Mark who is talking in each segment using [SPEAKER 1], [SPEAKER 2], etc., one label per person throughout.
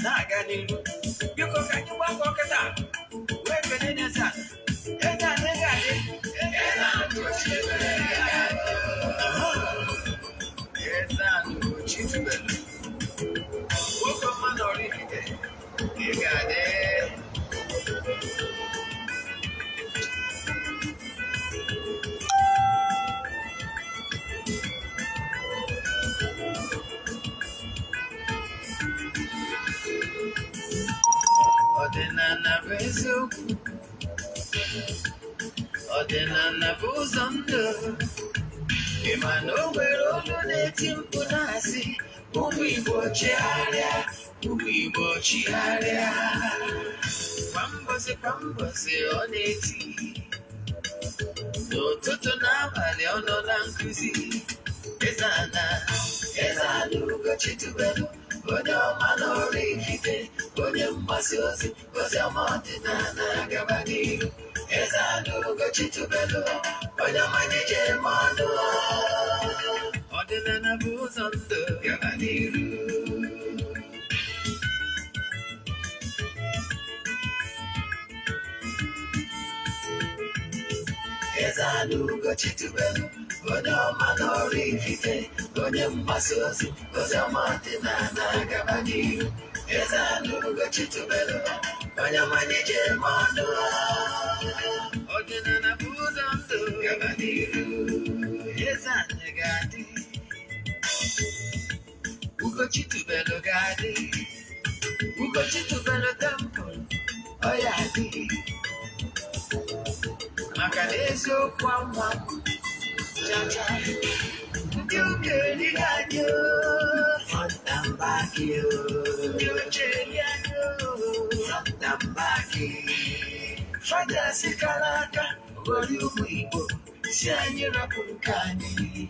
[SPEAKER 1] Na-aga n'iru, biko, ka anyị gbakọ kịta wee kene eze ana. Eze ana, ị ga-adị. Eze ana Ugochi Eze ana Ugochi tubelu, nwoke ọma na Oraifite, ị ga-adị. Ọdịnala bụ eziokwu, ọdịnala bụ ụzọ ndụ. Ị ma na o nwere olu na-eti mkpu na-asị, "Ụmụ Igbo, chigharịa, ụmụ Igbo, chigharịa." Kwa mbọsị kwa mbọsị ọ na-eti, n'ụtụtụ n'abalị ọ nọ na nkụzi. Eze ana, Eze ana Ugochi tubelu, onye ọma na Oraifite, onye mgbasa ozi ozi ọma ọdịnala, gaba n'ihu. Eze ana Ugochi tubelu, onye ọma gị ji eme ọnụ. Ọdịnala bụ ụzọ ndụ, gaba n'iru. Eze ana Ugochi tubelu, onye ọma na Oraifite, onye mgbasa ozi ozi ọma ọdịnala, gaba n'ihu. Eze ana Ugochi tubelu, onye ọma gị ji eme ọnụ. Ọdịnala bụ ụzọ ndụ, gaba n'iru. Eze ana ga-adị, Ugochi tubelu ga-adị, Ugochi tubelu temple ọ ya adị, maka na eziokwu anwa chacha. Ndị ụka erighị anyị front and back, ndị oche eri anyị front and back. Fada sikara aka ghọrọ ụmụ Igbo, si anyị rapụ nke anyị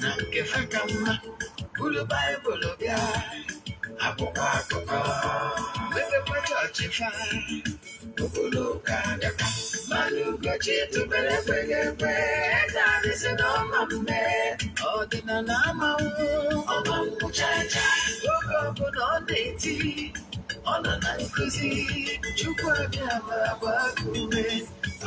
[SPEAKER 1] na nke fa ka mma. Buru Baịbụl bịa, akwụkwọ akụkọ, mepekwa chọọchị fa, okporo ụka gakwa. Mana Ugochi tubelu ekweghị ekwe. Eze anyị si na ọma mme, ọdịnala amanwụ ọma nwụ chacha. Oge ọbụla ọ na-eti, ọ nọ na nkụzi. Chukwu abịa ma gbaa gị ume,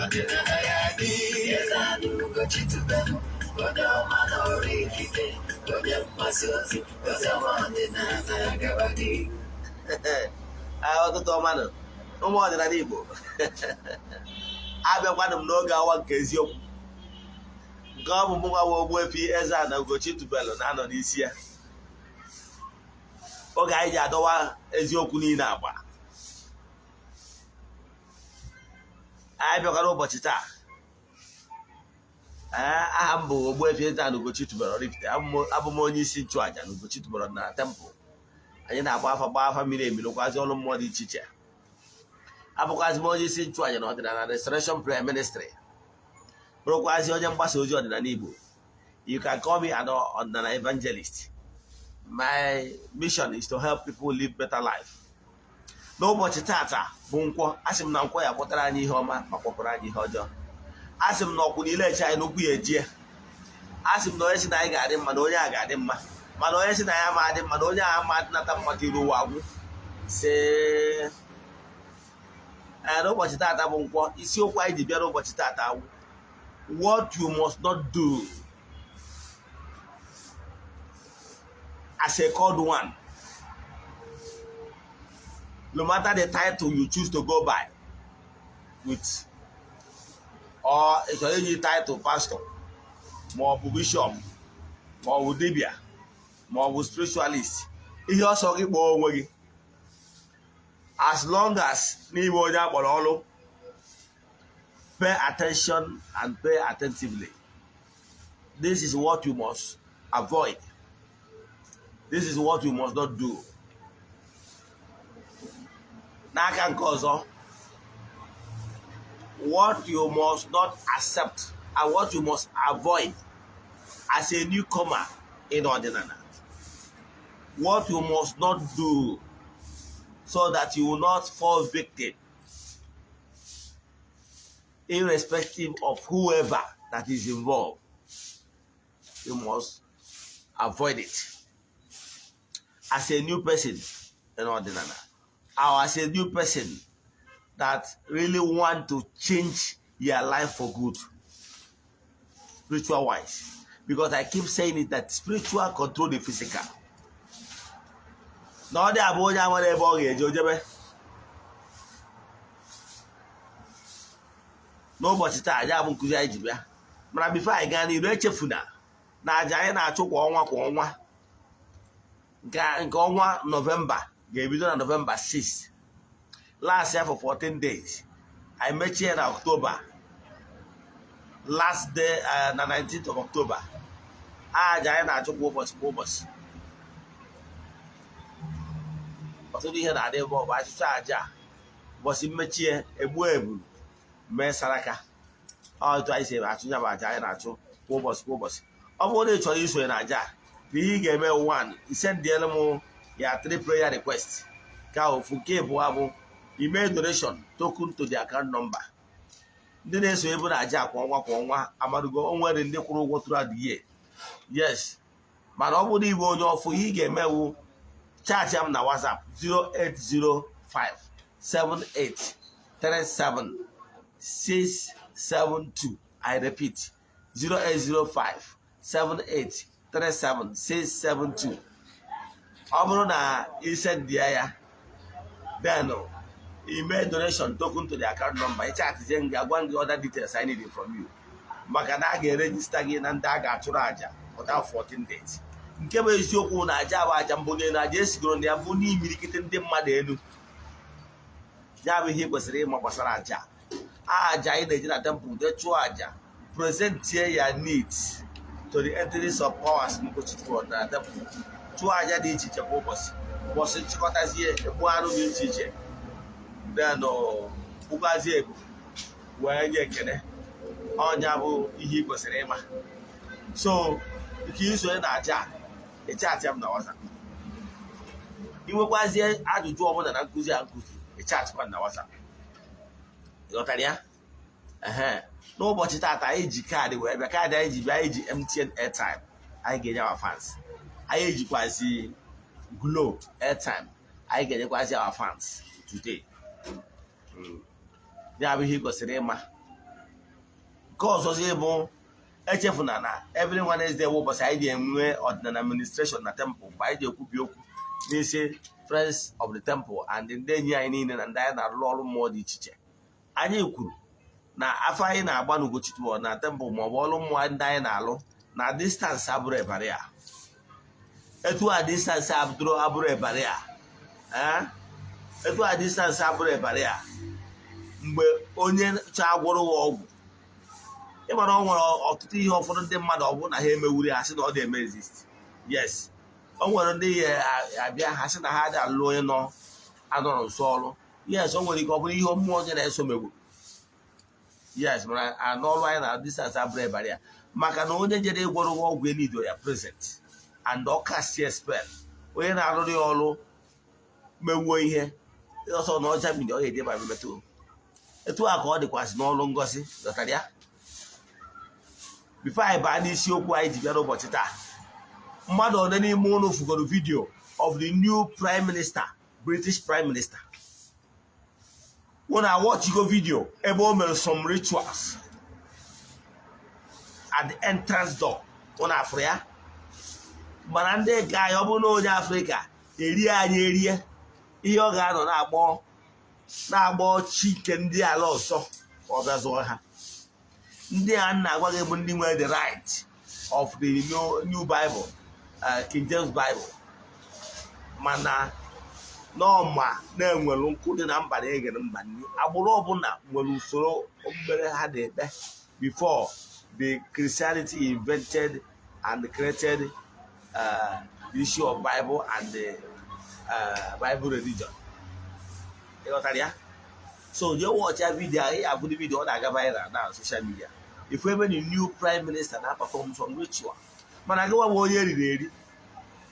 [SPEAKER 1] ọdịnala ya dị. Eze anyị Ugochi tubelu, onye ọma na Oraifite, onye mgbasa ozi ozi ọma ọdịnala, gaba n'ihu.
[SPEAKER 2] Ụtụtụ ọma nụ, ụmụ ọdịnala Igbo. Abịakwanụ m n'oge awa nke eziokwu, nke ọ bụ mụ nwa Ogbuefi Eze-Ana Ugochi tubelu na-anọ n'isi ya. Oge anyị ji adọwa eziokwu niile agba. Anyị bịakwara ụbọchị taa. Ee, aha m bụ Ogbuefi Eze-Ana Ugochi tubelu Oraifite. Abụ m onye isi nchụaja na Ugochi tubelu na temple. Anyị na-agba afa, gba afa miri emi, rụkwazi ọrụ mmụọ dị iche iche. Abụkwazi m onye isi nchụaja na ọdịnala Restoration Prayer Ministry, bụrụkwazi onye mgbasa ozi ọdịnala Igbo. You can call me an ọdịnala evangelist. My mission is to help people live better life. N'ụbọchị tata bụ Nkwọ. Asị m na Nkwọ ya kpọtara anyị ihe ọma ma kpọpụrụ anyị ihe ọjọọ. Asị m na ọkwụ niile eche anyị n'okwu ya ejie. Asị m na onye si na anyị ga-adị mma, na onye a ga-adị mma, mana onye si na ya ma adị mma, na onye a ama adịnata mmadụ iru ụwa agwụ. See, ee, n'ụbọchị tata bụ Nkwọ, isiokwu anyị ji bịa n'ụbọchị tata wụ "What you must not do as a called one", no matter the title you choose to go by with, or ị chọrọ iji title pastor, ma ọ bụ bishop, ma ọ bụ dibia, ma ọ bụ spiritualist, ihe ọsọ gị kpọọ onwe gị, as long as n'ime onye akpọrọ ọrụ, pay attention and pay attentively. This is what you must avoid, this is what you must not do. N'aka nke ọzọ, what you must not accept and what you must avoid as a newcomer in ọdịnala, what you must not do so that you will not fall victim, irrespective of whoever that is involved, you must avoid it as a new person. in ọdịnala or as a new person that really want to change your life for good, spiritual wise, because I keep saying it that spiritual control the physical. Na ọ dị abụ onye amara ebe ọ ga-eje ojebe. N'ụbọchị taa ya bụ nkụzi anyị ji bịa, mana before anyị gaa n'iru, echefuna na aja anyị na-achụ kwa ọnwa kwa ọnwa, nke ọnwa Nọvemba ga-ebido na Nọvemba 6, last year for 14 days. Anyị mechie na Ọktoba last day, na 19th of October. Aja anyị na-achụ kwa ụbọchị kwa ụbọchị, ọtụtụ ihe na-adị ebe ọ bụ achụcha aja ụbọchị mmechie, egbuo ebulu, mee saraka. Otu anyị si achụ ya bụ aja anyị na-achụ kwa ụbọchị kwa ụbọchị. Ọ bụrụ na ị chọrọ isonye na aja, ihe ị ga-eme, 1, isendielu m ya 3 prayer request ka ofu. Nke abụọ bụ ime donation token to the account number. Ndị na-eso ebu na aja kwa ọnwa kwa ọnwa amarugo, o nwere ndị kwụrụ ụgwọ throughout the year. Yes, mana ọ bụrụ na ịbụ onye ọfụ, ihe ị ga-eme wụ chat m na WhatsApp 0805 78 37 672. I repeat, 0805 78 37 672. Ọ bụrụ na isendia ya, then ime donation token to the account number, ịchatije m ga-agwa gị other details I need from you, maka na a ga-eregister gị na ndị a ga-achụrụ aja for that 14 days. Nke bụ eziokwu na aja bụ aja mbụ n'elu, aja esigoro na ya bụ n'imirikite ndị mmadụ elu. Ya bụ ihe ị kwesịrị ịma gbasara aja. Aja anyị na-eji na temple jee chụọ aja, presentie ya needs to the entities of powers Ugochi na temple, chụọ aja dị iche iche kwa ụbọchị. Ụbọchị nchịkọtazie, egbu anụ dị iche iche, then kpụgazie ebu wee nye ekele. Ọnya bụ ihe ị kwesịrị ịma. So nke isonye na aja, ịchatị m na WhatsApp. Ị nwekwazie ajụjụ ọbụla na nkụzi a nkụzi, ịchatịkwa na WhatsApp. Ịghọtara ya? Ehe, n'ụbọchị taata anyị ji kaadị wee bịa. Kaadị anyị ji bịa, anyị ji MTN airtime anyị ga-enye our fans, anyị ejikwazi Glo airtime anyị ga-enyekwazi our fans today. Ya bụ ihe ị kwesịrị ịma. Nke ọzọzi bụ, echefuna na every Wednesday bụ ụbọchị anyị ga-enwe ọdịnala administration na temple, mgbe anyị ji-ekwubi okwu n'isi friends of the temple and ndị enyi anyị niile na ndị anyị na-arụ ọrụ mmụọ dị iche iche. Anyị kwuru na afọ anyị na-agba n'Ugochi na temple maọbụ ọrụ mmụọ ndị anyị na-alụ na distance abụrụ barrier. Etu a distance abụrụ barrier, etu a distance abụrụ barrier. Mgbe onye chọọ agwụrụ ya ọgwụ, ịmara ọ nwere ọtụtụ ihe ụfọdụ ndị mmadụ, ọ bụrụ na ha emewuri, ha sị na ọ dị-eme exist. Yes, o nwere ndị abịa, ha sị na ha dị alụ onye nọ anọrọ nso ọrụ. Yes, o nwere ike ọ bụrụ ihe mmụọ onye na-eso megbu. Yes, mana n'ọrụ anyị na distance abụrụ barrier, maka na onye jere ịgwọrọ ọgwụ enido ya present and ọ cast spell, onye na-arụrụ ya ọrụ mewuo ihe ọsọ na ọja mmiri, ọ ga-eje ma metụ. Etu a ka ọ dịkwasị n'ọrụ ngosi. Ghọtara ya? Before anyị baa n'isiokwu anyị ji bịa n'ụbọchị taa, mmadụ one n'ime ụlọ fugoro video of the new prime minister, British prime minister? Unu awatchigo video ebe o mere some rituals at the entrance door? Unu afụrụ ya? Mana ndị nke anyị, ọ bụrụ na onye Afrịka erie anyị erie, ihe ọ ga-anọ na-agbọ na-agbọ chi nke ndị ala ọzọ ka ọ bịa zụọ ha. Ndị a na-agwa gị bụ ndị nwere the right of the new Bible, King James Bible, mana n'ọma na-enwere nkụ dị na mba na-egere mba nri. Agbụrụ ọbụla nwere usoro okpukpere ha na-ekpe before the Christianity invented and created the issue of Bible and the Bible religion. Ịghọtara ya? So jee watch ya video ahụ, ya afụ video ọ na-aga viral na social media, ifu ebe the new prime minister na-perform some ritual. Mana gịwa bụ onye eriri eri.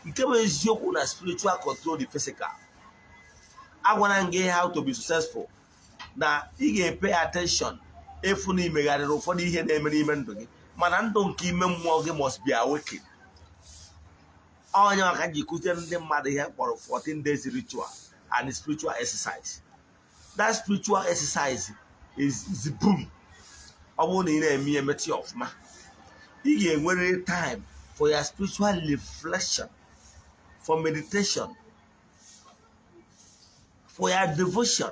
[SPEAKER 2] Nke bụ eziokwu na spiritual control the physical. Agwara m gị how to be successful, na ị ga-epay attention ịfụ na imegharịrị ụfọdụ ihe na-eme n'ime ndụ gị, mana ndụ nke ime mmụọ gị must be awakened. Onye maka ji kụziere ndị mmadụ ihe kpọrọ 14 days ritual and spiritual exercise. That spiritual exercise is boom. Ọ bụrụ na ị na-eme ihe metụ ya ọfụma, ị ga-enwerịrị time for your spiritual reflection, for meditation, for your devotion.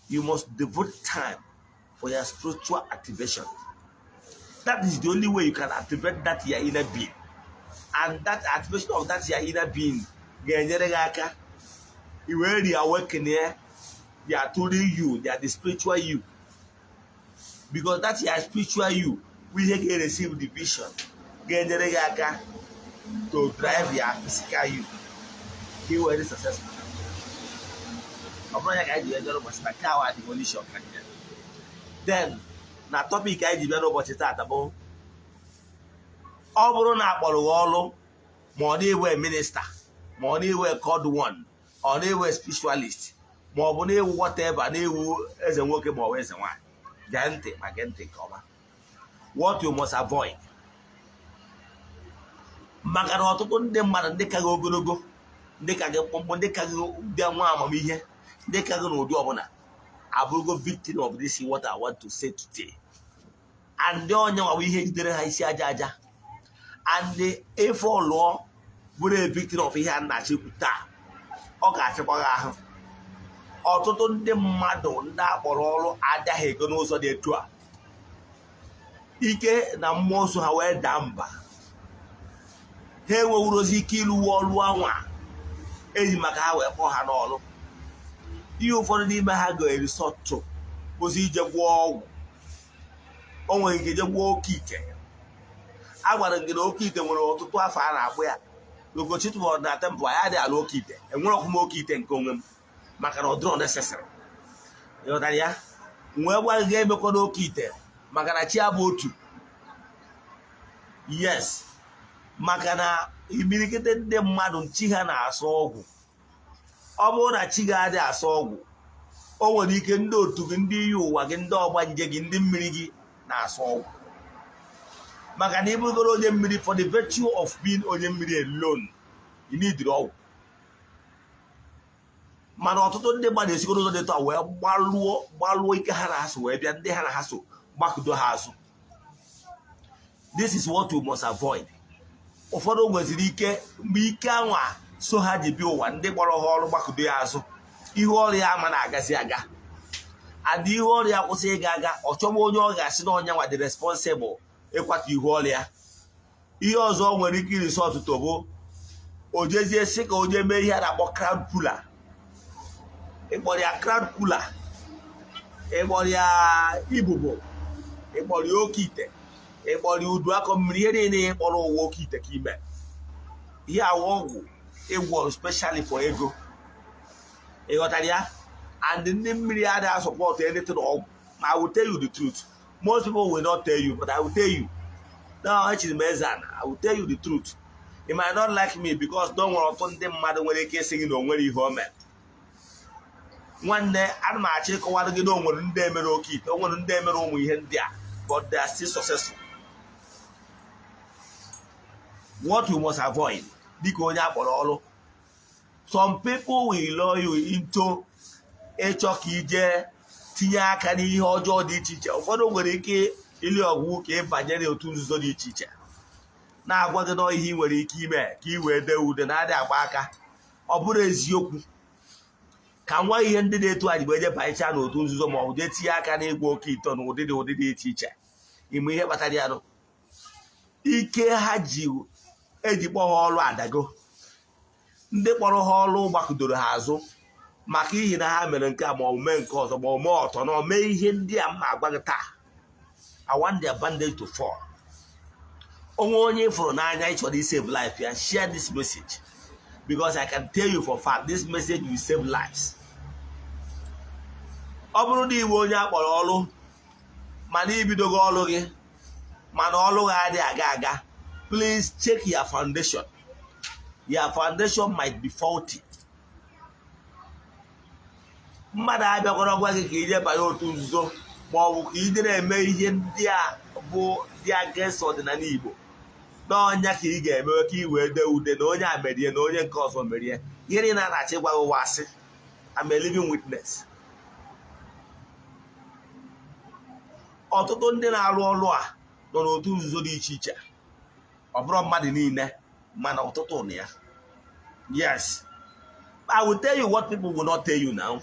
[SPEAKER 2] You must devote time for your spiritual activation. That is the only way you can activate that your inner being, and that activation of that your inner being ga-enyere gị aka i wee reawaken ya, your true you, ya the spiritual you, because that your spiritual you bụ ihe ga-receive the vision ga-enyere gị aka to drive your physical you ka ị wee dị successful. Ọ bụrụ ya ka anyị ji bịa n'ụbọchị taa, nke awa demolition ka nje. Then na topic anyị ji bịa n'ụbọchị taata bụ, ọ bụrụ na akpọrọ gị ọrụ, ma ọ na-ewe minister, ma ọ na-ewe called one, ọ na-ewe spiritualist, ma ọ bụ na-ewu whatever, na-ewu eze nwoke ma ọ bụ eze nwaanyị, gee ntị ma gee ntị nke ọma what you must avoid. Maka na ọtụtụ ndị mmadụ, ndị ka gị ogologo, ndị ka gị mkpụmkpụ, ndị ka gị bịa nwa amamihe, ndị ka gị n'ụdị ọbụla, abụrụgo victim of this what I want to say today. And ndị onye nwa bụ ihe jidere ha isi aja aja. And ife ọlụọ bụrụ a victim of ihe a na-achọ ikwu taa, ọ ga-achịkwa gị ahụ. Ọtụtụ ndị mmadụ, ndị akpọrọ ọrụ, adaghị ego n'ụzọ dị etu a, ike na mmụọ nsọ ha wee daa mba. Ha enwewurozi ike ịlụwa ọrụ anwa eji maka ha wee kpọọ ha n'ọrụ. Ihe ụfọdụ n'ime ha ga-erisọtụ bụzi ije gwọọ ọgwụ. O nwere ike je gwọọ oke ite. A gwara m gị na oke ite nwere ọtụtụ afọ a na-akpụ ya. N'Ugochi tụbọrọ na temple anyị adịghị ala oke ite. Enwere ọkụ m oke ite nke onwe m, maka na ọ dịrọ necessary. Ịghọtara ya? Wee gwa gị ga-emekwa n'oke ite, maka na chi abụ otu. Yes, maka na imirikite ndị mmadụ, chi ha na-asọ ọgwụ. Ọ bụrụ na chi gị adịghị asọ ọgwụ, o nwere ike ndị otu gị, ndị iyi ụwa gị, ndị ọgbanje gị, ndị mmiri gị na-asọ ọgwụ. Maka na ịbụgoro onye mmiri, for the virtue of being onye mmiri alone, you need ọgwụ. Mana ọtụtụ ndị mmadụ esigoro ụzọ dị etu a wee gbalụọ gbalụọ ike ha na-asụ, wee bịa ndị ha na ha so gbakụdo ha azụ. This is what we must avoid. Ụfọdụ nweziri ike, mgbe ike anwa so ha ji bịa ụwa, ndị kpọrọ ha ọrụ gbakụdo ya azụ, ihe ọrụ ya ama na-agazi aga. And ihe ọrụ ya kwụsị ịga aga, ọ chọba onye ọ ga-asị na ọnya nwa dị responsible ịkwatu ihu ọrụ ya. Ihe ọzọ ọ nwere ike irisi ọtụtụ bụ o jezie sị ka onye mee ihe a na-akpọ crowd puller. Ịkpọrọ ya crowd puller, ịkpọrọ ya ibubo, ịkpọrọ ya oke ite, ịkpọrọ ya udu akọ mmiri, ihe niile ịkpọrọ ụwa, oke ite ka ime ihe awa ọgwụ ịgwọ specially for ego. Ịghọtara ya? And ndị mmiri adịghị support anything ọgwụ. I will tell you the truth. Most people will not tell you, but I will tell you now. Echiri m eze ana. I will tell you the truth. You might not like me because no nwere ọtụtụ ndị mmadụ nwere ike ịsị gị na o nwere ihe o mere. Nwanne, ana m achọ ịkọwara gị na o nwere ndị emere oke ite, o nwere ndị emere ụmụ ihe ndị a, but they are still successful. What you must avoid dịka onye akpọrọ ọrụ: some people will lure you into ịchọ ka ije tinye aka n'ihe ọjọọ dị iche iche. Ụfọdụ nwere ike ili ọgwụ ka ịbanye n'otu nzuzo dị iche iche, na-agwa gị na ihe ị nwere ike ime ka ị wee dee ude na-adị agba aka. Ọ bụrụ eziokwu ka nwa ihe ndị na-etu anyị bụ eje banyecha n'otu nzuzo ma ọ bụ jee tinye aka n'ịgwa oke ito na ụdị dị ụdị dị iche iche. Ime ihe kpatara ya nụ, ike ha ji eji kpọọ ha ọrụ adago. Ndị kpọrọ ha ọrụ gbakụdoro ha azụ, maka ihi na ha mere nke a, ma ọ bụ mee nke ọzọ, ma ọ mee ọtọ na ọ mee ihe ndị a mma agwa gị taa. I want their bandage to fall. Onwe onye ịfụrụ n'anya ị chọrọ save life ya, share this message, because I can tell you for fact this message will save lives. Ọ bụrụ na iwe onye akpọrọ ọrụ, mana ibidogo ọrụ gị, mana ọrụ gị adịghị aga aga, please check your foundation. Your foundation might be faulty. Mmadụ abịakwara gwa gị ka ije banye otu nzuzo, ma ọ bụ ka ije na-eme ihe ndị a bụ dị against ọdịnala Igbo. N'ọnya ka ị ga-emewe ka ị wee dee ude na onye a merie na onye nke ọzọ merie. Ihe niile a na-achọ ịgwa gị ụwa asị. I'm a living witness. Ọtụtụ ndị na-arụ ọrụ a nọ n'otu nzuzo dị iche iche. Ọ bụrụ mmadụ niile, mana ọtụtụ na ya. Yes, I will tell you what people will not tell you now.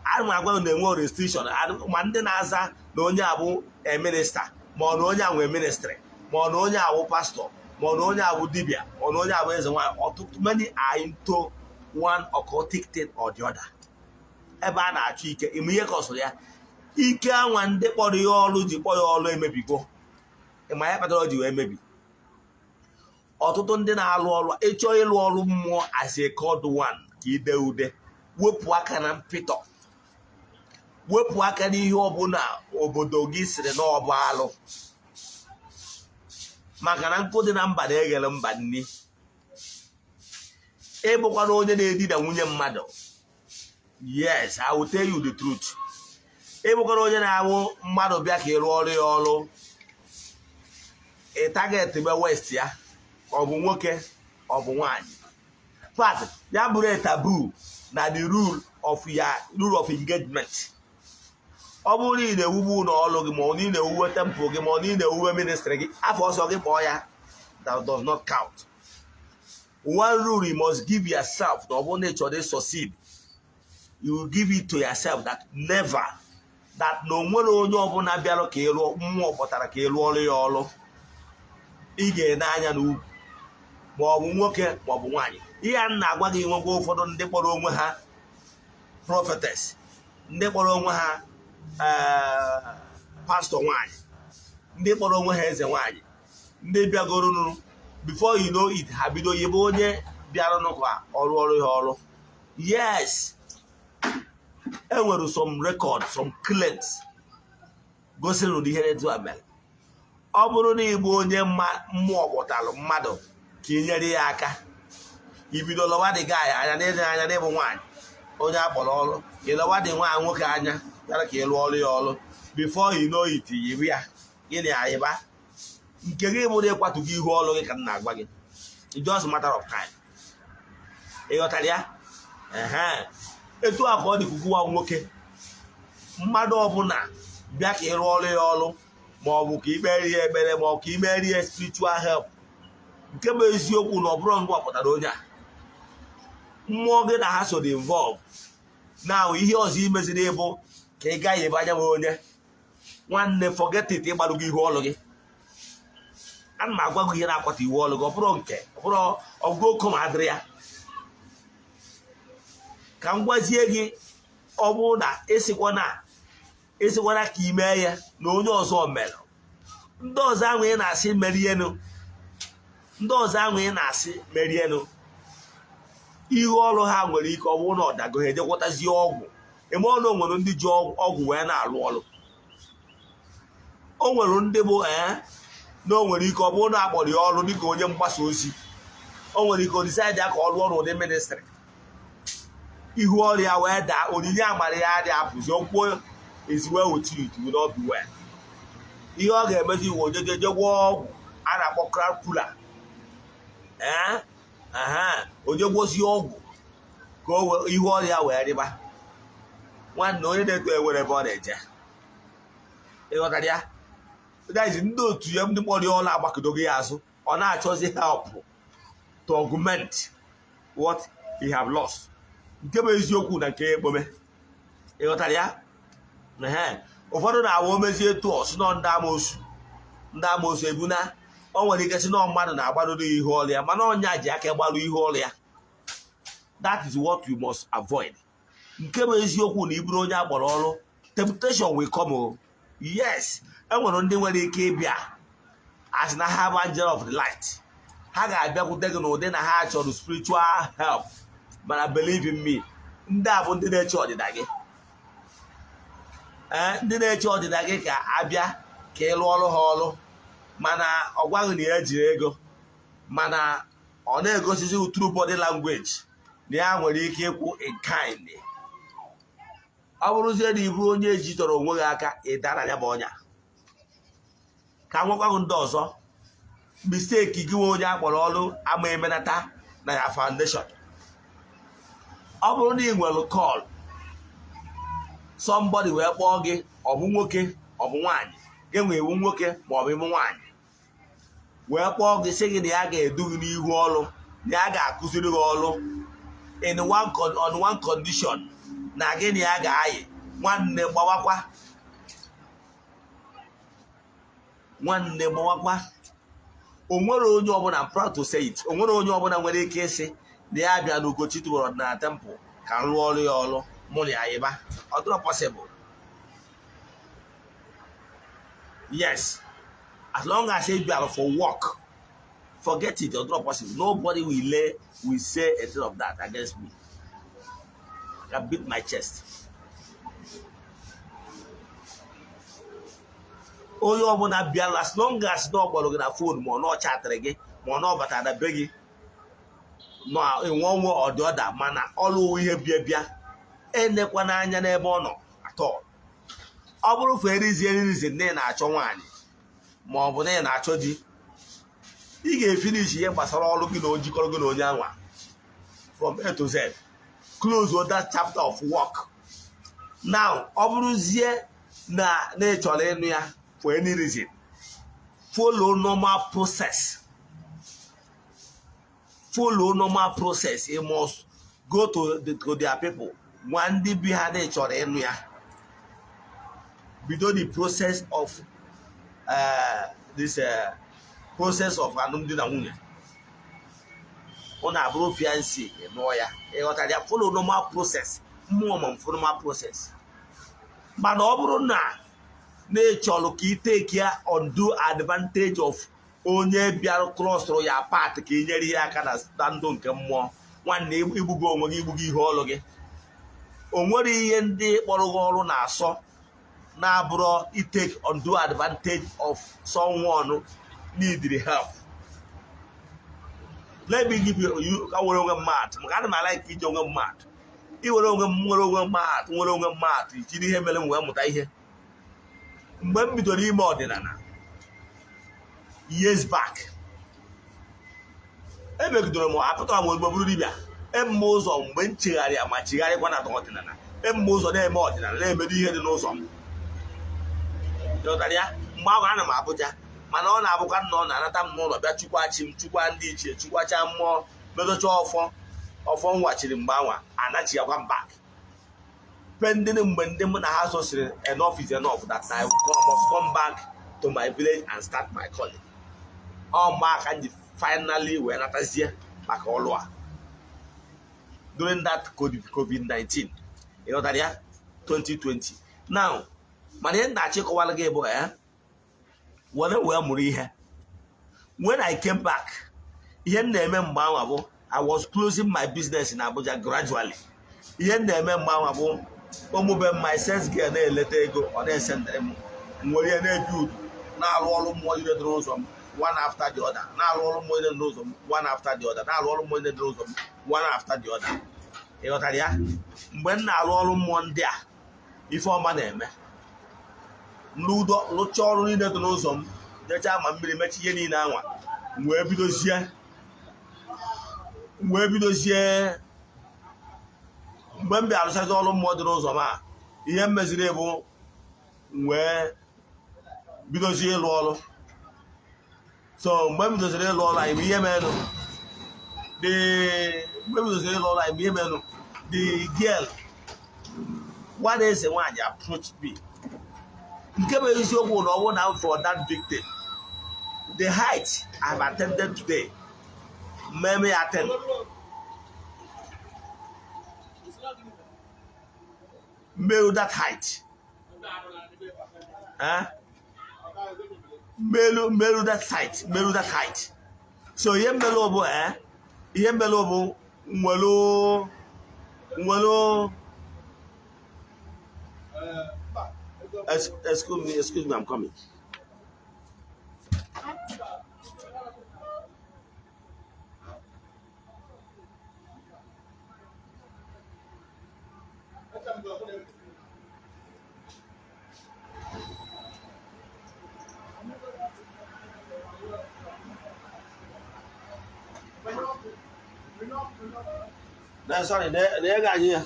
[SPEAKER 2] Ana m agwa na enwe restriction ma ndị na-aza na onye abụ a minister, ma ọ na onye a nwee ministry, ma ọ na onye awụ pastor, ma ọ na onye awụ dibịa, ma ọ na onye awụ eze nwaanyị. Ọtụtụ, many are into one occultic thing or the other. Ebe a na-achọ ike ime ihe ka ọ sọrọ ya ike anwa ndị kpọrọ ya ọrụ ji kpọ ya ọrụ emebigo. Ịma ya kpatara o ji wee mebi. Ọtụtụ ndị na-alụ ọrụ, ịchọ ịlụ ọrụ mmụọ as a called one, ka ide ude, wepụ aka na mpịtọ, wepụ aka n'ihe ọbụla obodo gị siri na ọ bụ alụ, maka na nkụ dị na mba na-eghere mba nni. Ịbụkwana onye na-edina nwunye mmadụ. Yes, I will tell you the truth. Ịbụkwana onye na-awụ mmadụ bịa ka ị rụọ ọrụ ya ọrụ, ị target be waist ya, ọ bụ nwoke, ọ bụ nwaanyị. Fact ya bụrụ a taboo na the rule of ya, rule of engagement. Ọ bụrụ na ị na-ewuwe ụlọ ọrụ gị, ma ọ na ị na-ewuwe temple gị, ma ọ na ị na-ewuwe ministry gị, afọ ọsọ gị kpọọ ya, that does not count. One rule you must give yourself, na ọ bụrụ na ị chọrọ succeed, you will give it to yourself that never, that na o nwere onye ọbụla bịara ka ị rụọ, mmụọ kpọtara ka ị rụọ ọrụ ya ọrụ, ị ga-ene anya n'ugwu, ma ọ bụ nwoke ma ọ bụ nwaanyị. Ihe a na-agwa gị, nwekwa ụfọdụ ndị kpọrọ onwe ha prophetess, ndị kpọrọ onwe ha pastor nwaanyị, ndị kpọrọ onwe ha eze nwaanyị, ndị bịagoronu, before you know it, ha bido yibe onye bịaranụ ka ọrụ ọrụ ya ọrụ. Yes, enwere some record, some claims gosiri ụdị ihe etu a mere. Ọ bụrụ na ịbụ onye mmụọ kpọtalụ mmadụ ka ị nyere ya aka, ibido lọwa dị guy anya na anya n'ịbụ nwaanyị onye akpọrọ ọrụ, ịlọwa dị nwa nwoke anya bịara ka ị lụọ ọrụ ya ọrụ, before you know it, yiri ya gịnị ayịba nke gị bụrụ ịkwatu gị ihu ọrụ gị. Ka m na-agwa gị, it's just matter of time. Ị ghọtara ya? Ehe, etu a ka ọ dị kukuwa nwoke. Mmadụ ọbụla bịa ka ị rụọ ọrụ ya ọrụ, ma ọ bụ ka ikpere ya ekpere, ma ọ ka imeri ya spiritual help, nke bụ eziokwu na ọ bụrụ ngwa pụtara onye a, mmụọ gị na ha so dị involve na ihe ọzọ imeziri ịbụ ka ị gaghị ebe anya onye nwanne. Forget it. Ịgbalụ gị ihu ọrụ gị, ana m agwa gị ihe na-akwata iwu ọrụ gị. Ọ bụrụ nke ọ bụrụ ọgụgụ oko ma adịrị ya, ka m gwazie gị, ọ bụrụ na ịsịkwana ka ime ya na onye ọzọ mere, ndị ọzọ ahụ ị na-asị merienụ, ndị ọzọ ahụ ị na-asị merienụ, ihu ọrụ ha nwere ike ọ bụrụ na ọ dago, ha ejekwatazie ọgwụ eme ọnụ. O nwere ndị ji ọgwụ wee na-alụ ọrụ. O nwere ndị bụ ee na o nwere ike ọ bụrụ na akpọrọ ya ọrụ dịka onye mgbasa ozi. O nwere ike o decide ya ka ọ rụọ n'ụdị ministry, ihu ọrụ ya wee daa, onyinye amara ya adị apụzi okwuo is well with you, it will not be well. Ihe ọ ga-emezi iwe ojejeje gwọọ ọgwụ a na-akpọ crowd puller, ee, oje gwozie ọgwụ ka ihu ọrụ ya wee rịba. Nwanne, onye na-eto enwere ebe ọ na-eje. Ịghọtara ya? Guys, ndị otu ya, ndị kpọrọ ya ọrụ agbakọdogo ya azụ. Ọ na-achọzi help to augment what he have lost. Nke bụ eziokwu na nke ekpome. Ịghọtara ya? Ụfọdụ na-awa omezie etu ọ si nọ ndị amoosu, ndị amoosu ebuna. O nwere ike si nọ mmadụ na-agbarụrụ ihu ọrụ ya, mana ọnya ji aka gbarụ ihu ọrụ ya. That is what you must avoid. Nke bụ eziokwu na iburu onye akpọrọ ọrụ, temptation will come o. Yes, enwere ndị nwere ike ịbịa as na ha bụ angel of the light. Ha ga-abịakwute gị n'ụdị na ha chọrọ spiritual help, mana believe in me, ndị a bụ ndị na-eche ọdịda gị. Ee, ndị na-eche ọdịda gị ka abịa ka ị lụọ ọrụ ha ọrụ, mana ọ gwaghị na ya jiri ego, mana ọ na-egosizi through body language na ya nwere ike ịkwụ in kind. Ọ bụrụzie na ịbụ onye ejitọrọ onwe gị aka, ị dara ya bụ ọnya. Ka nwekwaghị ndị ọzọ. Mistake gị nwe onye akpọrọ ọrụ ama emenata na ya foundation. Ọ bụrụ na ị nwere call, somebody wee kpọọ gị, ọ bụ nwoke ọ bụ nwaanyị, gị nwee iwu nwoke ma ọ bụ ịmụ nwaanyị, wee kpọọ gị sị gị na ya ga-edu gị n'ihu ọrụ, na ya ga-akụziri gị ọrụ in one on one condition na gị na ya ga-ayị. Nwanne, gbawakwa. Nwanne, gbawakwa. O nwere onye ọbụla, I'm proud to say it, o nwere onye ọbụla nwere ike ịsị na ya bịa n'Ugochi tubelu ọdịnala temple ka m rụọ ọrụ ya ọrụ mụ na ya yịba. Ọ dịrọ possible. Yes, as long as ị bịara for work, forget it. Ọ dịrọ possible. Nobody will say a thing of that against me. I can beat my chest. Onye ọbụla bịara, as long as na ọ kpọrọ gị na phone, ma ọ na ọ chatịrị gị, ma ọ na ọ batara na be gị na enwe ọnwụ ọdị ọda, mana ọrụ ihe bịa bịa, enekwa n'anya n'ebe ọ nọ atọ. Ọ bụrụ for erizi na ị na-achọ nwaanyị ma ọ bụ na ị na-achọ di, ị ga-efinish ihe gbasara ọrụ gị na njikọrọ gị na onye anwa from A to Z, close that chapter of work. Now, ọ bụrụzie na ị chọrọ ịnụ ya for any reason, follow normal process. Follow normal process. You must go to their people, gwa ndị bi ha na ị chọrọ ịnụ ya, bido the process of this process of alụmdi na nwunye. Ọ na-abụrụ fiancé, nụọ ya. Ịghọtara ya? Follow normal process. Mmụọ ma normal process. Mana ọ bụrụ na na ị chọrọ ka ị take ya undue advantage of onye bịara crossụrụ ya path ka ị nyere ihe aka na ndụ nke mmụọ, nwanne, igbugo onwe gị, igbugo ihe ọrụ gị. O nwere ihe ndị kpọrọ gị ọrụ na-asọ na-abụrụ itake undue advantage of someone need help. Let me give you ka were onwe mmadụ, maka ana m ala ka iji onwe mmadụ iwere onwe m nwere onwe mmadụ nwere onwe mmadụ jiri ihe mere m wee mụta ihe. Mgbe m bidoro ime ọdịnala years back, emegidere m, apụtara m ozugbo bụrụ dibịa. Emme ụzọ mgbe m chegharịa ma chegharịkwa na ọdịnala, emme ụzọ na-eme ọdịnala, na-emedo ihe dị n'ụzọ m. Ịghọtara ya? Mgbe ahụ ana m Abuja, mana ọ na-abụkwa nna ọ na-anata m n'ụlọ, bịa chukwa chi m, chukwa ndị ichie, chukwacha mmụọ, medocha ọfọ. Ọfọ m wachiri mgbe anwa anachighakwa m back, pending mgbe ndị mụ na ha so sịrị enough is enough, that I must come back to my village and start my calling. Ọ mgbe aka m ji finally wee natazie maka ọlụ a during that COVID-19. Ịghọtara ya? 2020 now. Mana ihe na-achịkọwara gị bụ were wee mụrụ ihe. When I came back, ihe m na-eme mgbe anwa bụ I was closing my business in Abuja gradually. Ihe m na-eme mgbe anwa bụ ụmụbe my sales girl na-eleta ego, ọ na-esendịrị m, m were ihe na-ebi udu, na-arụ ọrụ mmụọ niile dị n'ụzọ m one after the other, na-arụ ọrụ mmụọ niile dị n'ụzọ m one after the other, na-arụ ọrụ mmụọ niile dị n'ụzọ m one after the other. Ị ghọtara ya? Mgbe m na-arụ ọrụ mmụọ ndị a, ife ọma na-eme n'udo. Rụchaa ọrụ niile dị n'ụzọ m, jechaa ma mmiri, mechi ihe niile anwa, m wee bidozie. Mgbe m bịa arụchazi ọrụ mmụọ dị n'ụzọ m a, ihe m meziri bụ m wee bidozie ịlụ ọrụ. So mgbe m bidoziri ịlụ ọrụ anyị, ihe menụ, the mgbe m bidoziri ịlụ ọrụ anyị, ihe menụ, the girl nwa eze nwaanyị approached me. Nke bụ eziokwu na ọ bụrụ na m for that victim, the height I have attended today, mmemme ya attend mmerụ that height, eh? Mmerụ, mmerụ that height, mmerụ that height. So ihe mmerụ bụ ihe mmerụ bụ nwere nwere Excuse me, excuse me, I'm coming. Na, sorry, na ego anyị ya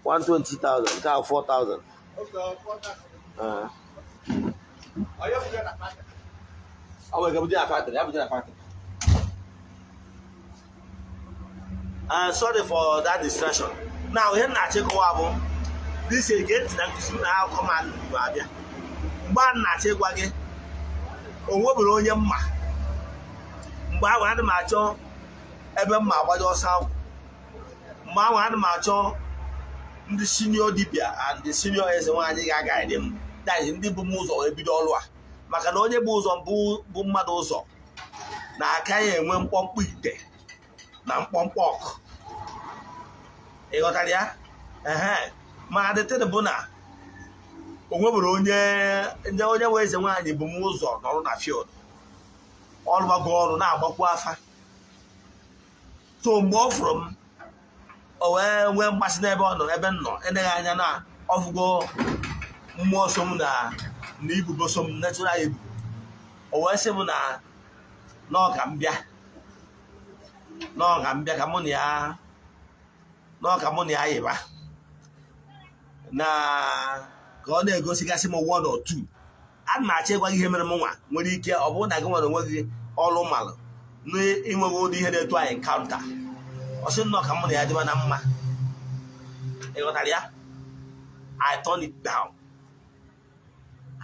[SPEAKER 2] 120,000, nke a 4,000. Ah. Ọ nwere ike bute na factory, ya bute na factory. Sorry for that distraction. Now, ihe m na-achọ ịkọwa bụ this ege ntị na nkụzi na akụkọ ma bụ abịa. Mgbe a na-achọ ịgwa gị, o nwebere onye mma. Mgbe ahụ ana m achọ ebe mma agbaje ọsọ agwụ. Mgbe ahụ ana m achọ ndị senior dibịa and the senior eze nwaanyị ga-agaghị m. That is, ndị bụ m ụzọ wee bido ọrụ a. Maka na onye bụ ụzọ bụ mmadụ ụzọ na-aka ya enwe mkpọmkpọ ite na mkpọmkpọ ọkụ. Ị ghọtara ya? Ehe, ma the thing bụ na o nwebere onye ndị onye nwe eze nwaanyị bụ m ụzọ nọrọ na field, ọrụ gbago ọrụ na-agbakwu afa. So mgbe ọ fụrụ m, o wee nwee mmasị n'ebe ọ nọ, ebe m nọ. Eleghị anya na ọfụgo mmụọ so m na ibubo so m, natural ibu. O wee sị m na ọ ka m bịa, na ọ ka m bịa ka mụ na ya, na ọ ka mụ na ya yịba, na ka ọ na-egosigasị m one or two. Ana m achọ ịgwa gị ihe mere m nwa nwere ike ọ bụrụ na gị nwere onwe gị ọrụ malụ na ịnweghị ụdị ihe na-etu anyị encounter. Ọ sị nnọọ ka mụ na ya dịba na mma. Ị ghọtara ya? I turn it down,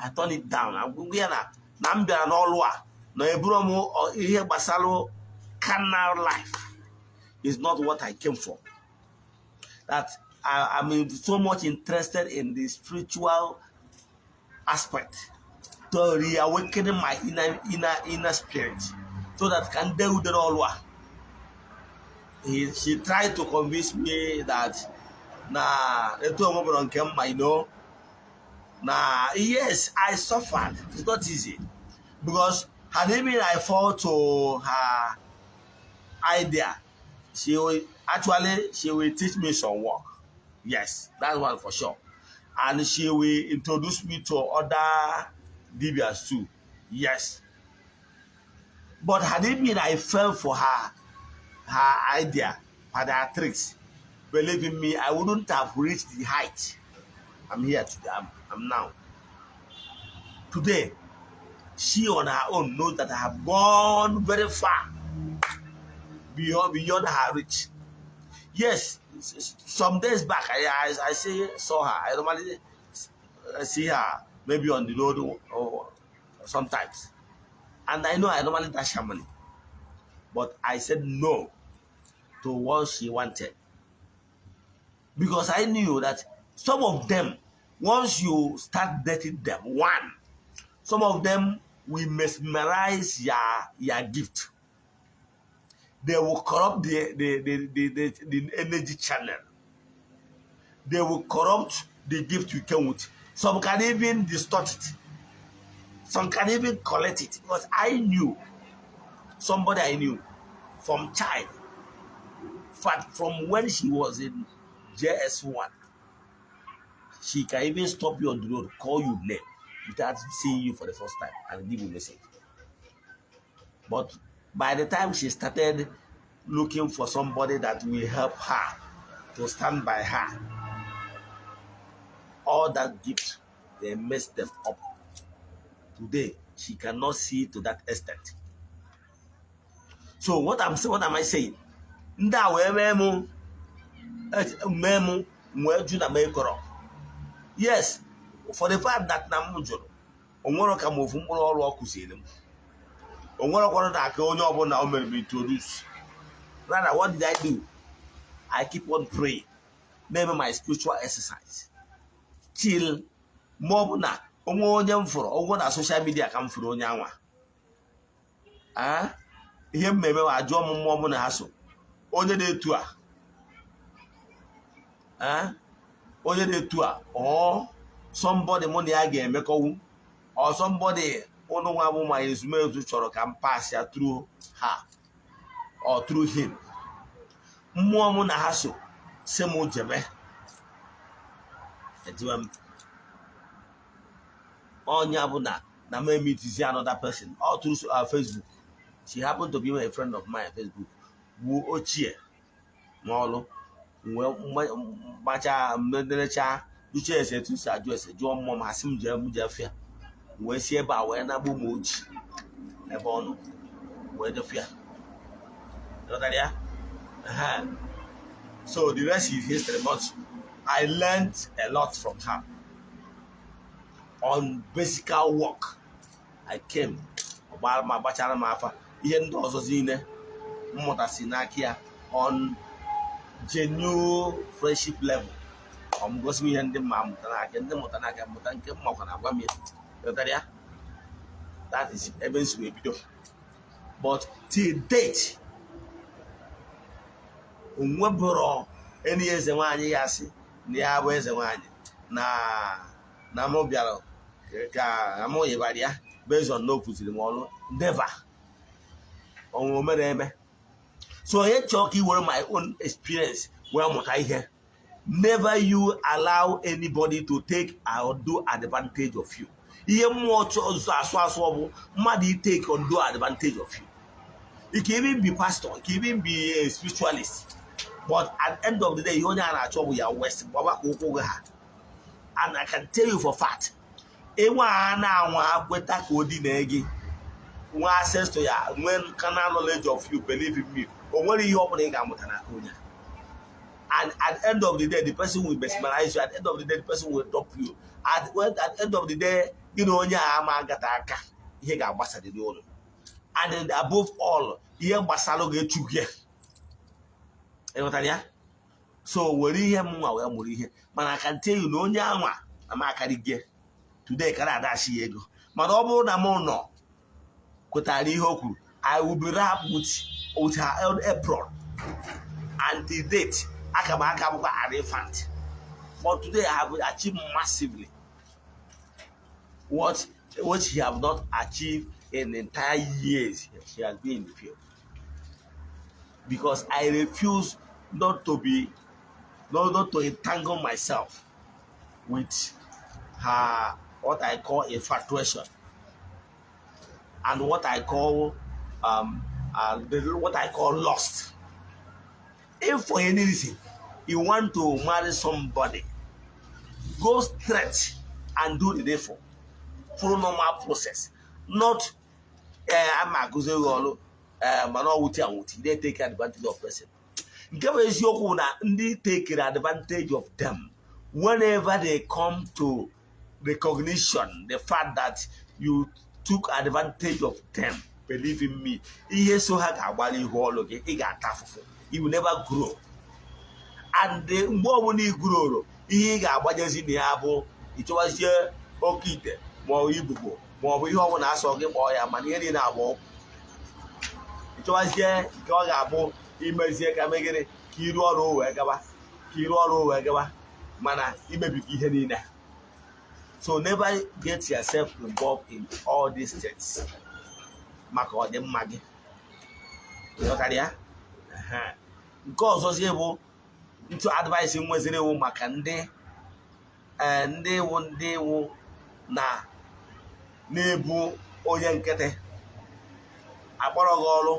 [SPEAKER 2] I turn it down. Agwụgwụ ya na m bịara n'ọrụ a na eburu m ihe gbasara carnal life is not what I came for, that I'm so much interested in the spiritual aspect to reawaken my inner spirit so that ka ndị ude n'ọrụ a. She tried to convince me that na etu onwe bụrụ nke mma. Na yes, I suffered. It's not easy, because had even I fall to her idea, she will teach me some work. Yes, that's one for sure, and she will introduce me to other dibias too. Yes, but had it been I fell for her idea, for her tricks, believe in me, I wouldn't have reached the height I'm here today. I'm now today. She on her own knows that I have gone very far beyond her reach. Yes, some days back I saw her. I normally see her maybe on the road or sometimes, and I know I normally dash her money, but I said no to what she wanted because I knew that some of them, once you start dating them, one, some of them will mesmerize your gift. They will corrupt the energy channel. They will corrupt the gift you came with. Some can even distort it. Some can even collect it. Because I knew somebody I knew from child, from when she was in JS1, she can even stop you on the road, call you name without seeing you for the first time and give you message. But by the time she started looking for somebody that will help her to stand by her, all that gift, they messed them up. Today, she cannot see to that extent. So what am I saying? Ndị a wee mee mụ wee jụ na m ekọrọ. Yes, for the fact that na m jụrụ, o nwere ka m ofu mkpụrụ ọrụ ọ kụziri m. O nwere kwara na aka onye ọbụla o mere m introduce. Rather, what did I do? I keep on praying, na-eme my spiritual exercise till ma ọ bụ na onwe onye m fụrụ ọgwụgwọ na social media ka m fụrụ onye anwa. Ah, ihe m eme ma jụọ m mmụọ mụ na ha so, onye na-etu a. Ah, onye na-etu a, or somebody mụ na ya ga-emekọwu, or somebody ụnụ nwa bụ ma ezumezu chọrọ ka m pass ya through her or through him. Mmụọ mụ na ha so si m jebe, ejiwe m. Ọnya bụ na m emitizi another person all through Facebook. She happened to be a friend of mine on Facebook bụ ochie. N'ọlụ wee gbacha mederecha jụcha ese etu si ajụ ese, jụọ mmụọ ma sị m jee, m jee fịa, wee si ebe a wee nagbu m oji ebe ọ nọ wee jefịa. Ghọtara ya? Ehe. So the rest is history, but I learned a lot from her on basic work. I came gbara ma gbachara m afa, ihe ndị ọzọ niile m mụtasị n'aka ya on genuine friendship level. Ọ m gosi m ihe ndị mma mụta n'aka, ndị mụta n'aka, mụta nke m makwa na agwa m ya. Ghọtara ya? That is ebe nsi wee bido, but till date onwebụrụ enyi eze nwaanyị ya sị na ya bụ eze nwaanyị na mụ bịara ka mụ yịbara ya based on na o kụziri m ọrụ. Never. Ọnwụ mere eme. So onye chọọ ka i were my own experience wee mụta ihe, never you allow anybody to take or do advantage of you. Ihe mmụọ ọzọ asụ asụ ọ bụ mmadụ take or do advantage of you. You can even be pastor, you can even be a spiritualist, but at the end of the day, ihe onye a na-achọ bụ ya west gbaba ka ụkwụ gị ha. And I can tell you for fact, enwe a na-anwa kweta ka o dina gị, nwee access to ya, nwee carnal knowledge of you, believe in me, o nwere ihe ọ bụla ị ga-amụta n'aka onye a. And at the end of the day, the person will mesmerize you. At the end of the day, the person will dump you. At the end of the day, gị na onye a ama agata aka, ihe ga-agbasarịrị ụlọ. And then above all, ihe gbasara ga-echu gị. Ịghọtara ya? So were ihe m nwa wee mụrụ ihe, mana I can tell you na onye anwa na m akarị gị today kara adachi ya ego. Mana ọ bụrụ na m nọ kwetara ihe o kwuru, I will be wrapped with her own apron. And till date, aka m aka bụkwa an infant, but today I have achieved massively what she have not achieved in the entire years she has been in the field, because I refuse not to be not, not to entangle myself with her, what I call infatuation and what I call what I call lust. If for any reason you want to marry somebody, go straight and do the needful through normal process, not ama akụzi gị ọrụ mana ọ wute awuti they take advantage of person. Nke bụ eziokwu na ndị take advantage of them, whenever they come to recognition the fact that you took advantage of them, believe in me, ihe so ha ga-agbalị ihu ọlụ gị, ị ga-ata afụfụ. You will never grow. And mgbe ọbụla ị growro, ihe ị ga-agbanyezi na ya bụ ịchọwazie oke ite ma ọ bụ ibubo ma ọ bụ ihe ọbụla asọ gị kpọọ ya, mana ihe niile abụ ọgwụ. Ịchọwazie nke ọ ga-abụ imezie ka megịrị ka iru ọrụ wee gaba, ka iru ọrụ wee gaba, mana imebigo ihe niile. So never get yourself involved in all these things maka ọdịmma gị. Ịghọtara ya? Ehe. Nke ọzọzie bụ ntụ advice m nweziri iwu maka ndị ndị wụ ndị wụ na na-ebu onye nkịtị akpọrọ gị ọrụ,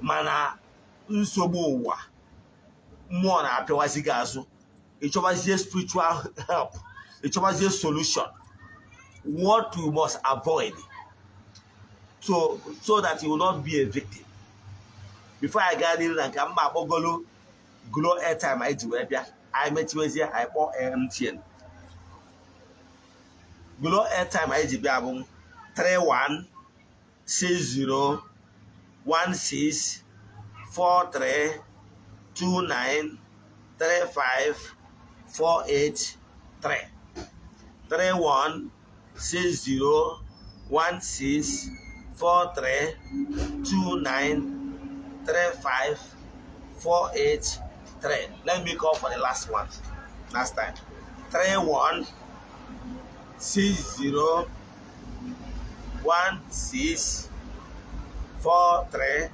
[SPEAKER 2] mana nsogbu ụwa mmụọ na-apịawazi gị azụ, ịchọbazie spiritual help, ịchọbazie solution. What you must avoid so that you will not be a victim. Before I gaa n'ihu na nke mma, akpọgolu Glo airtime anyị ji wee bịa, anyị mechiwezie, anyị kpọọ MTN. Glo airtime anyị ji bịa bụ 31601643 2935483, 31601643 2935483. Let me call for the last one last time: 31601643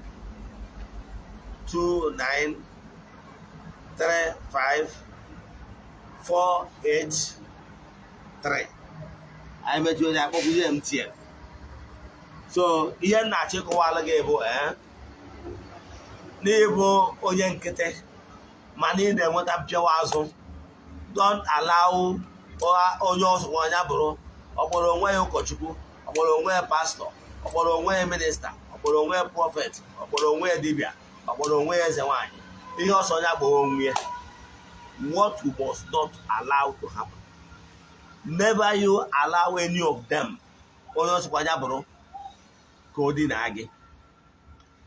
[SPEAKER 2] 2935483. Anyị mechie onye akpọkwuzie MTN. So ihe m na-achọ ịkọwalụ gị bụ n'ịbụ onye nkịtị. Mana ị na-enweta mpịawa azụ. Don't allow onye ọzọ onye bụrụ, ọ kpọrọ onwe ya ụkọchukwu, ọ kpọrọ onwe ya pastọ, ọ kpọrọ onwe ya minista, ọ kpọrọ onwe ya prophet, ọ kpọrọ onwe ya dibịa, ọ kpọrọ onwe ya eze nwaanyị, ihe ọsọ ya kpọrọ onwe ya. What you must not allow to happen, never you allow any of them, onye ọsọkwa ya bụrụ, ka o dinaa gị,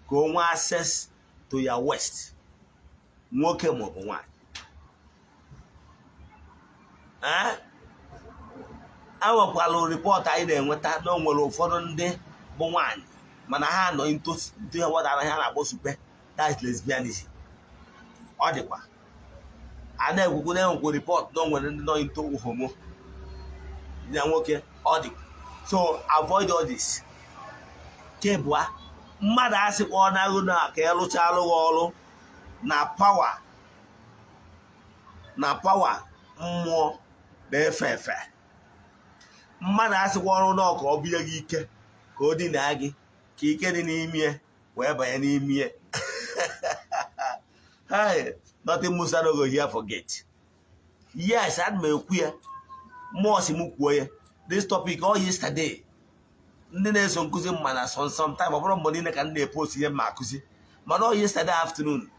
[SPEAKER 2] ka o nwee access to your waist, nwoke maọbụ nwaanyị. Ee, enwekwala report anyị na-enweta na o nwere ụfọdụ ndị bụ nwaanyị mana ha nọ into ihe wọdara ha na-akpọ supe, that is lesbianism. Ọ dịkwa a na-ekwukwu na enwekwu report na o nwere ndị nọ into homo na nwoke. Ọ dịkwa. So avoid all this. Kebụa mmadụ asịkwa ọ na-agụ na ka ịlụchalụ gị ọrụ na power, na power mmụọ na-efe efe. Mmadụ asịkwa ọrụ na ka ọ bunye gị ike, ka o dinaa gị, ka ike dị n'ime wee banye n'ime. Hey, nothing Musa no go hear forget. Yes, ana m ekwu ya, mmụọ si m kwuo ya. This topic all yesterday, ndị na-eso nkụzi m mana sometime, ọ bụrụ mgbe niile ka m na-epost ihe m ma akụzi, mana ọ yesterday afternoon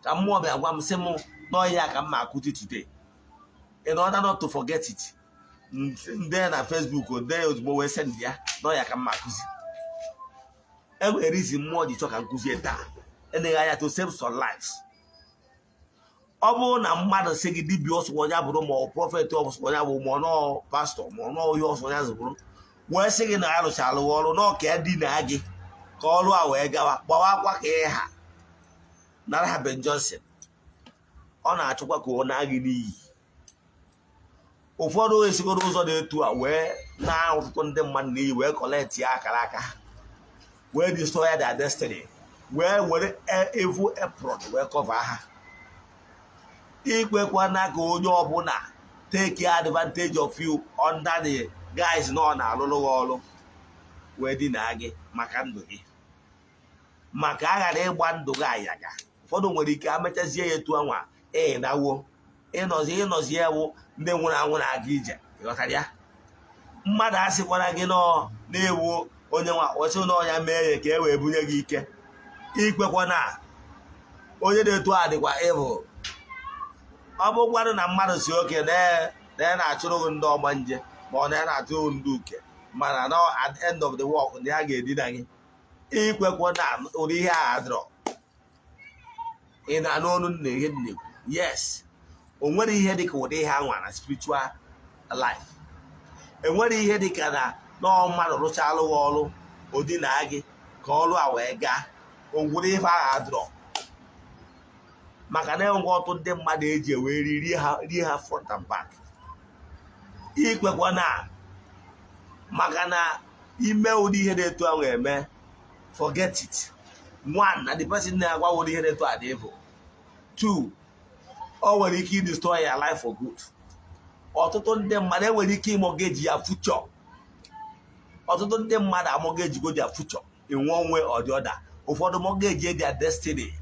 [SPEAKER 2] ka mmụọ bịa gwa m, sị m n'ọhịa ka m ma akụzi today, in order not to forget it. Ndị na Facebook dee ozugbo wee send ya n'ọhịa ka m ma akụzi. E nwere reason mmụọ ji chọ ka nkụzie taa, eleghị anya to save some lives. Ọ bụrụ na mmadụ sị gị, dibịa ọsọ onye bụrụ, ma ọ prophet ọsọ onye bụ, ma ọ nọọ pastọ, ma ọ nọọ ihe ọsọ onye zụbụrụ, wee sị gị na ya rụchara ọrụ n'ọka ya dina gị ka ọrụ a wee gawa, gbawa akwa ka ịha nara ha. Ben Johnson, ọ na-achọkwa ka ọ na-agị n'iyi. Ụfọdụ esigoro ụzọ na-etu a wee na ọtụtụ ndị mmadụ n'iyi, wee collect ya akara aka ha, wee destroy their destiny, wee were evil apron wee cover ha. Ikwekwana ka onye ọbụla take advantage of you under the guise na ọ na-alụrụ gị ọrụ wee dinaa gị maka ndụ gị, maka aghara ịgba ndụ gị ayaga. Ụfọdụ nwere ike amechazie ya etu anwa ịnawo ịnọzi ịnọzi ewu ndị nwụrụ anwụ na-aga ije. Ịghọtara ya? Mmadụ asịkwara gị nọ na-ewu onye nwa ọsị na ọnya mee ya ka e wee bunye gị ike. Ikwekwana onye na-etu a dịkwa ịbụ. Ọ bụkwanụ na mmadụ si oke na ya na-achụrụ gị ndị ọgbanje, ma ọ na ya na-achụrụ ndị uke, mana na at the end of the work na ya ga-edina gị, ikwekwa na ụdị ihe a adịrọ. Ị na-anụ ọnụ nna ihe na-ekwu? Yes, o nwere ihe dịka ụdị ihe anwa na spiritual life. Enwere ihe dịka na nọọ mmadụ rụchalụ gị ọrụ odina gị ka ọrụ a wee gaa ogwuru. Ife ahụ adịrọ, maka na enwe ọtụ ndị mmadụ eji wee rie ha, rie ha front and back. Ikwekwa na maka na ime ụdị ihe na-etu ahụ eme, forget it. One, na the person na-agwa ụdị ihe na-etu a dị evil. Two, o nwere ike destroy your life for good. Ọtụtụ ndị mmadụ enwere ike ịmortgage ya future. Ọtụtụ ndị mmadụ amortgagego their future in one way or the other. Ụfọdụ mortgage their destiny.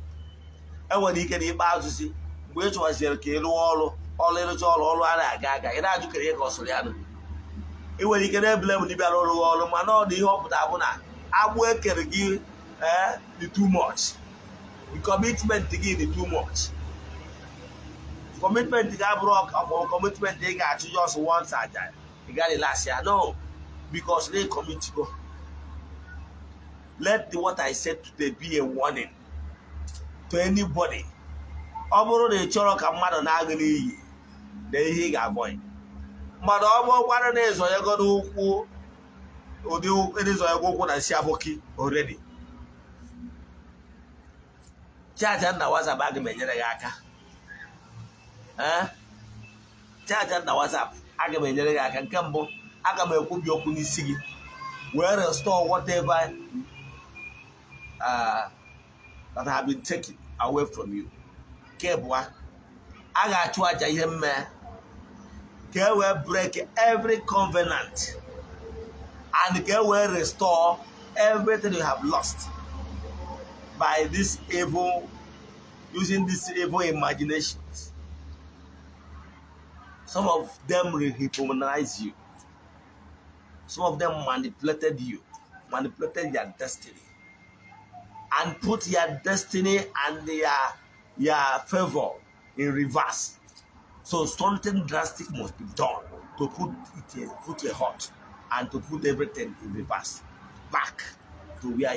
[SPEAKER 2] Enwere ike n'ikpeazụ si mgbe ị chọwaziri ka ị rụọ ọrụ, ọrụ ịrụcha ọrụ, ọrụ a na-aga aga, ị na-ajụ kere ihe ka ọ sụrụ ya nụ. Ị nwere ike na-ebule m dibịa rụrụ ọrụ, mana ọ dị ihe ọ pụtara bụ na agbụ ekere gị ee dị too much, commitment gị dị too much. Commitment gị abụrụ ọkwa commitment ị ga-achụ just once aja, ị gaghị last ya. No, because they commit go. Let the what I said today be a warning to anybody. Ọ bụrụ na ị chọrọ ka mmadụ na-agụ n'iyi na ihe ị ga-avoid, mmadụ ọ bụrụkwanụ na ịzọnyego n'ụkwụ, ụdị ịzọnyego ụkwụ na nsị aboki already, chat na WhatsApp aga m enyere gị aka. Ee, chat na WhatsApp aga m enyere gị aka. Nke mbụ, aga m ekwubi okwu n'isi gị wee restore whatever that have been taken away from you. Nke abụọ, a ga-achụ aja ihe mme ka e wee break every covenant and ka e wee restore everything you have lost by this evil. using these evil imaginations. Some of them hypnotize you. Some of them manipulated you, manipulated your destiny, and put your destiny and your favor in reverse. So something drastic must be done to put a halt and to put everything in reverse back to where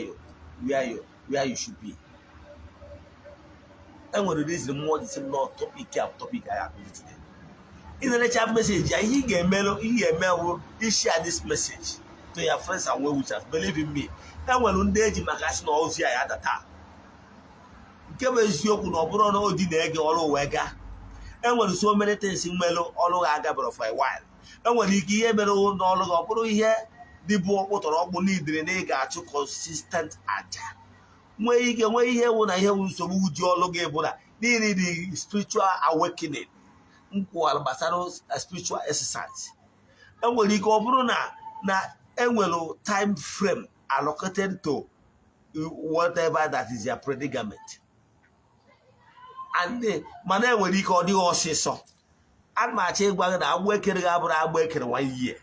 [SPEAKER 2] you should be. Enwere reason mmụọ ji sị m nọ topic a, topic anyị akụzi today. Ị na-enecha message ya, ihe ị ga-emelụ, ihe ga-emewu, share this message to your friends and well wishers. Believe in me, enwere ndị eji maka asị na ozi a ya data nke bụ eziokwu na ọ bụrụ na odi na-ege ọrụ wee gaa. Enwere so many things mmelụ ọrụ ga agabara for a while. Enwere ike ihe mere n'ọrụ gị, ọ bụrụ ihe dịbụ ọkpụtọrọ ọkpụ n'idiri na ị ga-achụ consistent aja, nwee ike nwee ihe wụ na ihe wụ nsogbu ji ọlụ gị bụ na niile dị spiritual awakening m kwuwara gbasara spiritual exercise. Enwere ike ọ bụrụ na enwere time frame allocated to whatever that is your predicament and mana enwere ike ọ dịghị ọsịsọ. Ana m achọ ịgwa gị na agbụ ekere gị abụrụ agbụ ekere one year.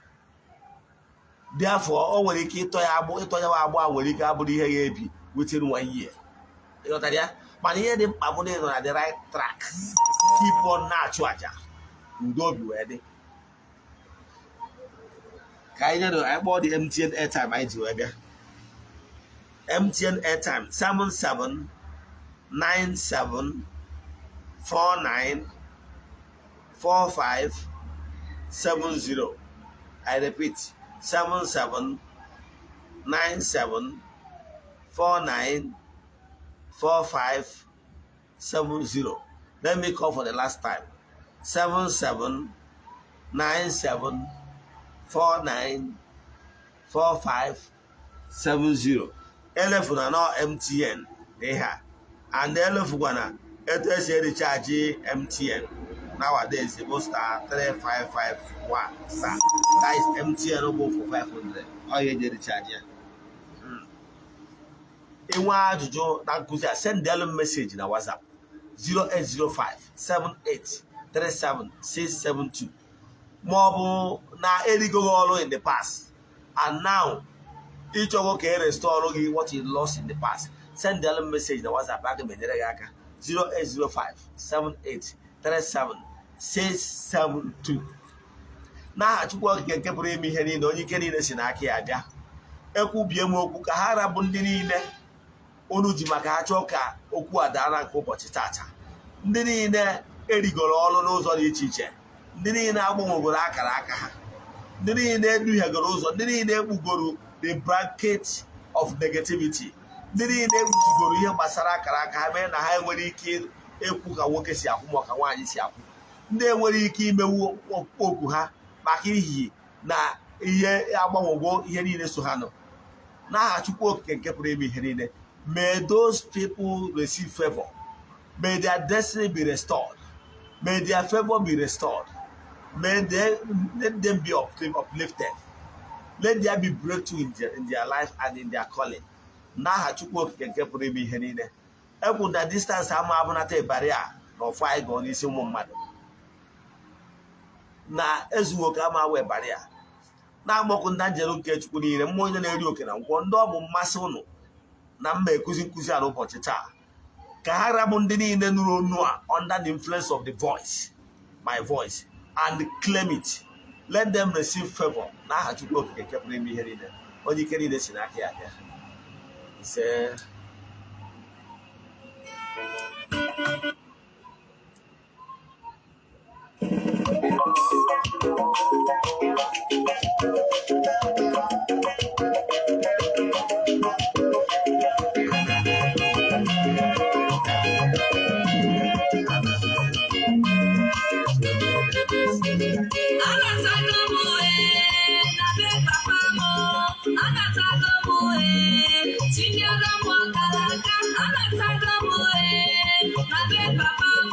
[SPEAKER 2] Therefore, o nwere ike ịtọ ya agbụ, ịtọ ya agbụ a nwere ike abụrụ ihe ga-ebi within one year. Ịghọtara ya? Mana ihe dị mkpa bụ na ị nọ na the right track. Keep on na-achụ àjà, udo obi wee dị. Ka anyị nyere anyị kpọọ the MTN airtime anyị ji wee bịa. MTN airtime: 7797494570. I repeat, 7797494570. Let me call for the last time: 7797494570. Elefuna nọ MTN na ihe a, and elefukwana etu esi e-recharge MTN nowadays bụ *3551*. That is MTN bụ for 500 ọ ya eji e-recharge ya. Inwe ajụjụ na nkụzi a, send elu message na WhatsApp 0805 7837 672, ma ọ bụ na erigoghị ọrụ in the past and now ịchọgo ka e restore gị what you lost in the past, send elu message na WhatsApp, aga m enyere gị aka. 0805 7837 672. N'aha Chukwu Okike nke pụrụ ime ihe niile, onye ike niile si n'aka ya bịa, ekwubie m okwu ka ha rabụ ndị niile unu ji maka ha chọọ ka okwu a daa na nke ụbọchị tata, ndị niile erigoro ọrụ n'ụzọ dị iche iche, ndị niile agbanwegoro akara aka ha, ndị niile eduhiegoro ụzọ, ndị niile ekpugoro the blanket of negativity, ndị niile ekpuchigoro ihe gbasara akara aka ha, mee na ha enwere ike ekwu ka nwoke si akwụ ma ka nwaanyị si akwụ, ndị enwere ike imewu ọkpụkpọ oku ha maka ihi na ihe agbanwego ihe niile so ha nọ. N'aha Chukwu Okike nke pụrụ ime ihe niile, may those people receive favor. May their destiny be restored. May their favor be restored. May they, let them be uplifted. Let there be breakthrough in their life and in their calling. N'aha Chukwu Okike nke pụrụ ime ihe niile, ekwu na distance ama abụnata ịbarị a na ọfụ anyị gọọ n'isi ụmụ mmadụ na ezughị oke ama wee barịa na-agbọkụ ndị njere nke Chukwu niile, mmụọ onye na-eri oke na nkwọ, ndị ọ bụ mmasị ụnụ na mma ekuzi nkụzi a n'ụbọchị taa, ka ha rabụ ndị niile nụrụ onu a under the influence of the voice, my voice, and claim it. Let them receive favor n'aha Chukwu Okike nke pụrụ ime ihe niile, onye ike niile si n'aka ya bịa. Ise.
[SPEAKER 1] Anatago m ee na be papa m, anatago m ee, tinyere m ọkara aka, anatago m ee na be papa m,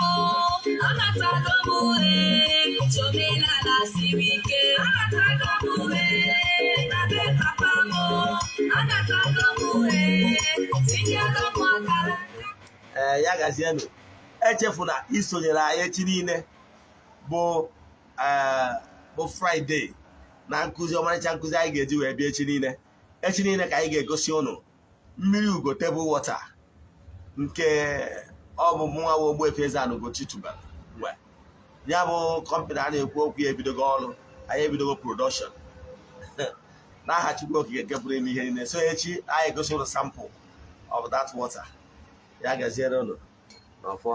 [SPEAKER 1] anatago m ee, chomelala siri ike, anatago m ee na be papa m, anatago m ee, tinyere m ọkara.
[SPEAKER 2] Ee, ya gazienụ. Echefuna isonyere anyị echi niile bụ Friday na nkụzi, ọmarịcha nkụzi anyị ga-eji wee bịa echi niile. Echi niile ka anyị ga-egosi ụnụ mmiri ugo, table water, nke ọ bụ mụnwa bụ Ogbuefi Eze-Ana Ugochi tubelu nwe ya. Bụ company a na-ekwu okwu ya ebidogo ọrụ, anyị ebidogo production n'aha Chukwu Okike nke pụrụ ime ihe niile. So echi anyị egosi ụnụ sample of that water. Ya gaziere ụnụ n'ọfọ.